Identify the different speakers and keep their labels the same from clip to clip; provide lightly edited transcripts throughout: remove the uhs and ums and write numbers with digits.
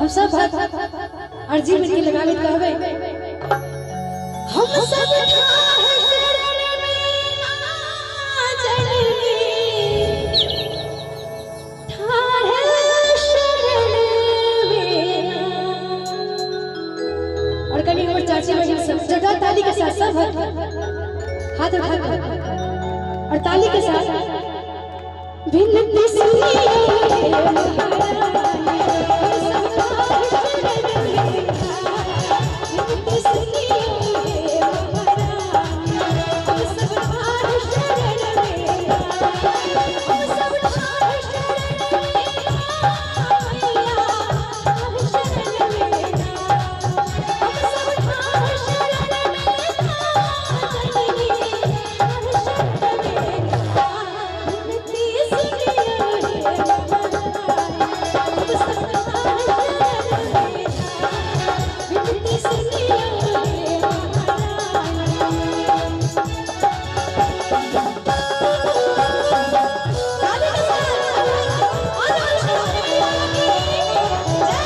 Speaker 1: हम सब अर्जी मिलके लगाबैत कहबै हम सब ठाह शरण में ना जननी ठाह शरण में ना। और कनी हमर चाची बहिन सब जोरदार ताली के साथ सब हाथ उठा कर और ताली के साथ विनती सुनिए महारानी हम सब ठाह शरण में विनती सुनिए महारानी हम सब ठाह शरण में हम सब ठाह शरण में मैया ठाह शरण में हम सब ठाह शरण में जननी ठाह शरण में विनती सुनिए महारानी हम सब ठाह शरण में विनती सुनिए महारानी। ताली के साथ और की जय।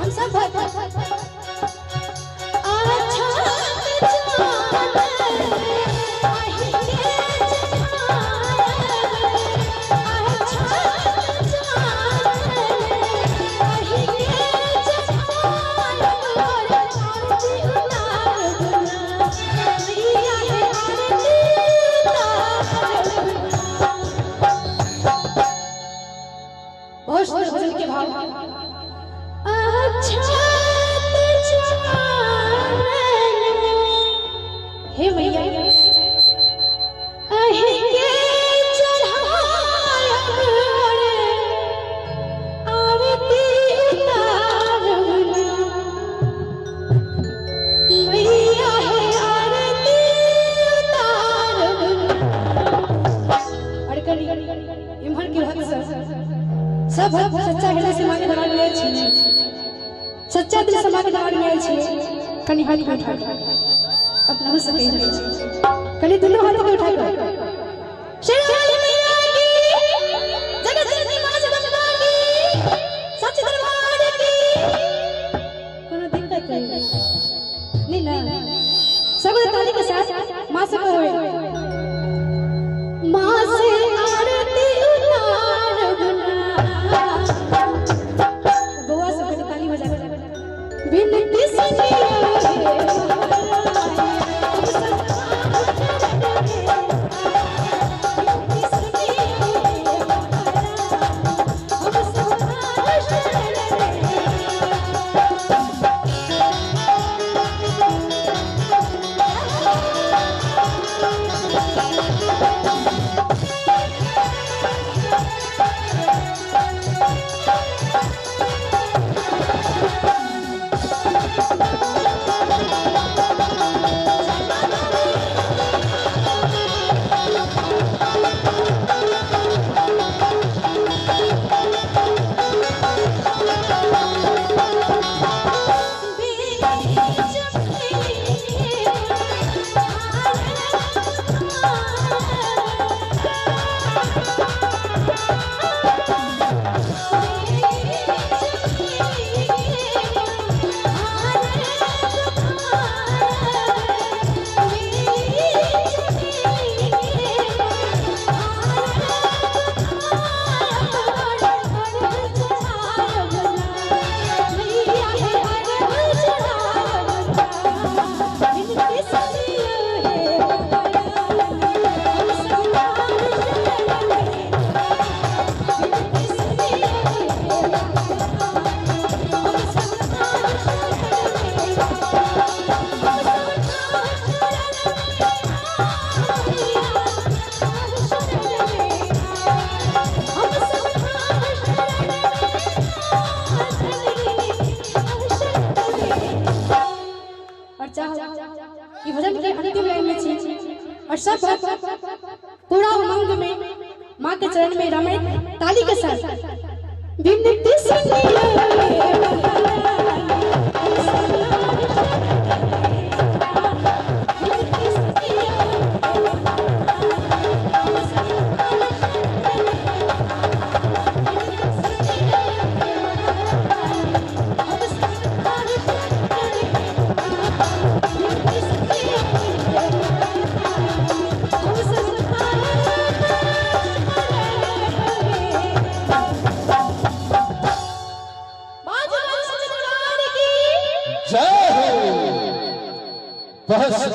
Speaker 1: हम सब बहुत सुंदर भजन के भाव। हे मैया अहि के चढ़ायब आरती उतारब मैया हे आरती उतारब। और कनी इम्हर के भक्त सब सच्चा हृदय से मांगे दरबार में आयल छी, सच्चा दिल से मांगे दरबार में आयल छी। कनी हाथ उठा अपना से कहि रहल छी, कनी दुनू हाथ के उठा कर शेरावाली मैया की जगत जननी मां जगदम्बा की सच दरबार की। कोनो दिक्कत नहीं नहीं ना, सब ताली के साथ मां से कहबै मां से आरती उतारब ना। बउआ सब कनी ताली बजा विनती सुनिए महारानी हम सब ठाह शरण में विनती सुनिए महारानी हम सब ठाह शरण में। चाहब कि भजन के अंतिम लाइन में छी और सब भक्त पूरा उमंग में माँ के चरण में रमे ताली के साथ विनती सुनियो।
Speaker 2: जय हो। बहुत।